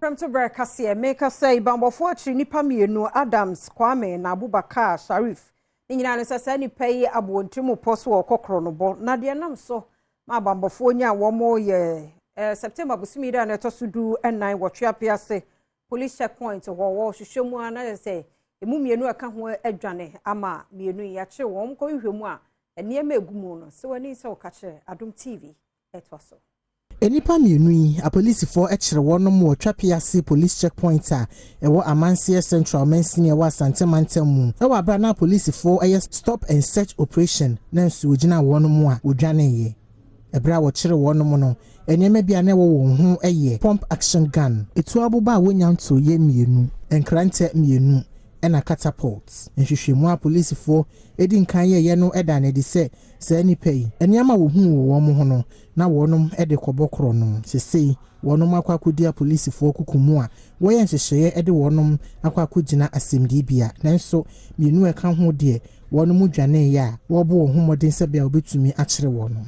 Prɛmtoberɛ kaseɛ meka sɛ banbɔfoɔ akyere nnipa mmienu, Adams Kwame na Abubakar Sharif. Ne nyinaa ne sɛ saa nnipa yi abɔ wɔn tirim pɔ so wɔ kɔkorɔ no bɔ na deɛ nam so ma abanbɔfoɔ nya wɔn yɛ September bosome yi da na ɛtɔ so 14 wɔ Tweapease police checkpoint hɔ. Wɔhwehwɛ mu a na yɛ sɛ emu mmienu a ɛka ho adwane ama mmienu yi akyere wɔn kɔhwehwɛ mu a nneɛma egu mu no sɛ wɔani sɛ wɔka kyerɛ Adom TV ɛtoa so. Nnipa mmienu yi, apolisifoɔ kyerɛ wɔn wɔ Tweapease Police Checkpoint a ɛwɔ Amanseɛ Central mansini a ɛwɔ Asante mantam mu ɛwɔ abere na apolisifoɔ ɛyɛ stop and search operation na nso wɔgyina wɔn mu a wɔdwaneeɛ. Ɛberɛ a wɔkyerɛ wɔn no, nneɛma bi a na ɛwɔ wɔn ho yɛ pump action gun, etu aboba a wɔnya ntoyɛ mmienu, nkrantɛ mmienu ɛna catapult. Nhwehwɛmu a apolisifoɔ edi nkan yɛyɛ no da no adi sɛ saa nnipa yi, nneɛma a wɔhuu wɔ wɔn ho no, na wɔnom de kɔbɔ korɔ no. Sesei wɔnom akɔ akɔdi apolisifoɔ kuku mu a wɔyɛ nhyehyɛeɛ de wɔnom akɔ akɔgyina asɛmdibea, nanso mmienu a ɛka ho deɛ, wɔnom dwaneeɛ a wɔrebɔ wɔn ho mmɔden sɛbea wɔbɛtumi akyere wɔn.